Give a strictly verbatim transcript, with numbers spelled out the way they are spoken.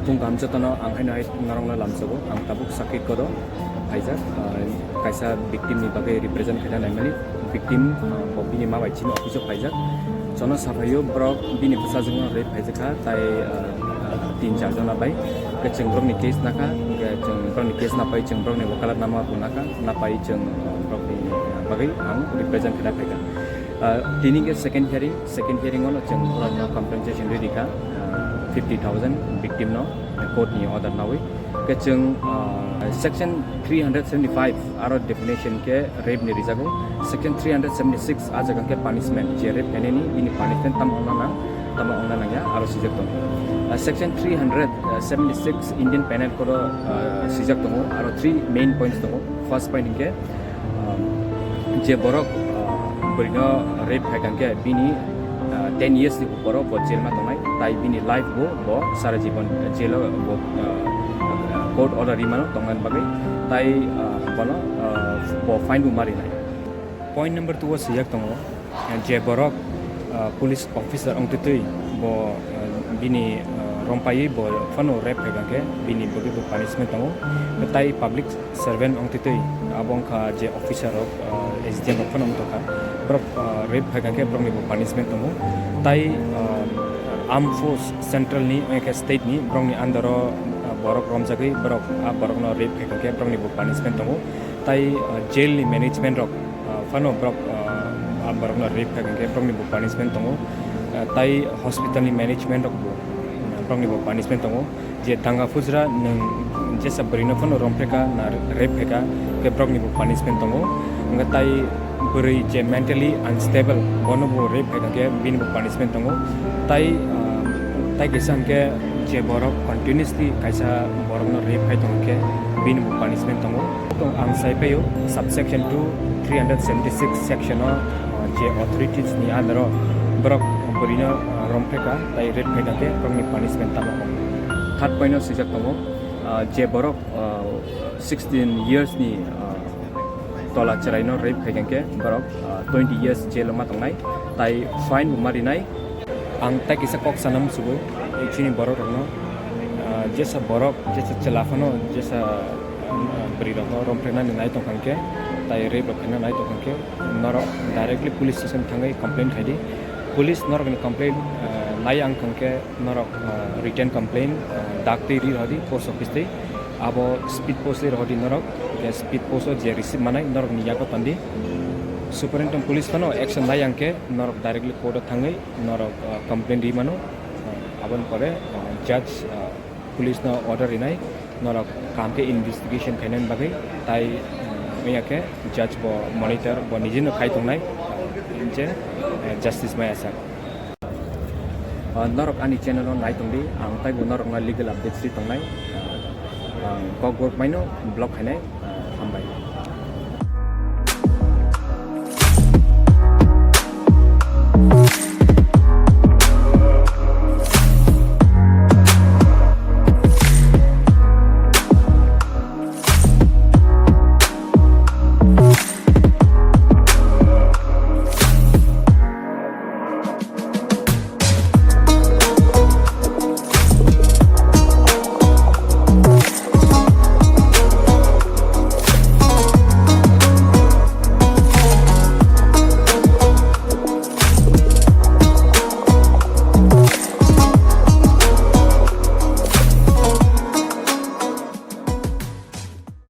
Tong kaham jotono ang haino hai norokno lamsogo. Ang tabuk Sakhi Kodo phaijak, ah, kaisa victim ni bagwi represent khaina naimani. Victim, ah, bo bini ma bai chini office o phaijak. Jono saphaio borok bini bwsajwkno rape phaijakha, tai, ah, ah, tin char jona bai. Hwnkhe chwng borokni case nakha, hwnkhe chwng borokni case napai chwng borokni wakalat nama bo nakha, napai chwng, ah, borokni bagwi ang represent khaina phaikha. Ah, tini khe second hearing, second hearing ono chwng borokno compensation rwi rikha, ah, fifty thousand victim no court ni order nawi. Khe chwng, ah, section three hundred seventy-five aro definition khe rape ni rijago. Section three hundred seventy-six a jaga khe punishment, je rape khainani bini punishment tamo wngna nang, tamo wngna nangya aro swijak tongo. Ah, section three hundred seventy-six Indian Penal Code o, ah, swijak tongo, aro three main points tongo. First point hinkhe, ah, je borok, ah, bwrwino rape khai kha khe bini, ah, ten years ni upor o bo jail ma tongnai, tai bini life bo, bo sara jibon jail o bo, ah, court order rimano tongna bagwi, tai, ah, bono, ah, bo fine bo ma rinai. Point number two o swijak tongo, je borok, ah, police officer wngtwi twi bo, ah, bini, ah, rompaiwi bo phano rape khai kha khe bini bagwi bo punishment tongo, tai public servant wngtwi twi, abo wngkha je officer rok, ah, S D M rok phano wngtokha. Borok, ah, rape khai kha khe borokni bo punishment tongo. Tai, ah, armed force central ni, wngkha state ni, borokni under o, ah, borok romjagwi borok, ah, borokno rape khai kha khe borokni bo punishment tongo. Tai, ah, jail ni management rok, ah, phano borok, ah, ah, borokno rape khai kha khe borokni bo punishment tongo. Ah, tai hospital ni management rok bo, ah, borokni bo punishment tongo. Je danga phujra nwng jesa bwrwino phano romphre kha na rape khai kha, khe borokni bo punishment tongo. Hwnkhe tai bwrwi je mentally unstable, bono bo rape khai kha khe bini bo punishment tongo. Tai, ah, tai kisa hwnkhe je borok continuously kaisa borokno rape khai tongkhe bini bo punishment tongo. Ang sai phaio subsection two, three hundred seventy-six section o, ah, je authorities ni under o borok bwrwino, ah, romphre kha, tai rape khai kha khe borokni punishment tamo. Third point o swijak tongo, ah, je borok, ah, sixteen years ni, ah, tola chwraino rape khai kha khe borok, ah, twenty years jail o ma tongnai, tai fine bo ma rinai. Ang tai kisa kok sana musugo, chini borok rokno, ah, jesa borok, jesa chwla phano, jesa, ah, bwrwi rokno romphrenani nai tongkha khe, tai rape rok khaina nai tongkha khe, norok directly police station thangwi complain khai di. Police norokni complain, ah, nai ang thangkhe norok, ah, written complain, ah, dak twi ri rw di post office twi. Abo speed post twi rw di norok, hwnkhe speed post o je receive manai norokni yago tondi. Superintendent police phano action nai ang khe norok directly court o thangwi norok, ah, complain ri mano. Ah, aboni pore, ah, judge, ah, police no order rinai norok kaham khe investigation khainani bagwi, tai, ah, wngya khe judge bo monitor bo nijino khai tongnai, ah, je, ah, justice maya sak. Ah, norok ani channel o nai tongdi, ang taibo norokno legal updates ri tongnai. Ah, ang Kokborok maino vlog khainai, ah, hambai.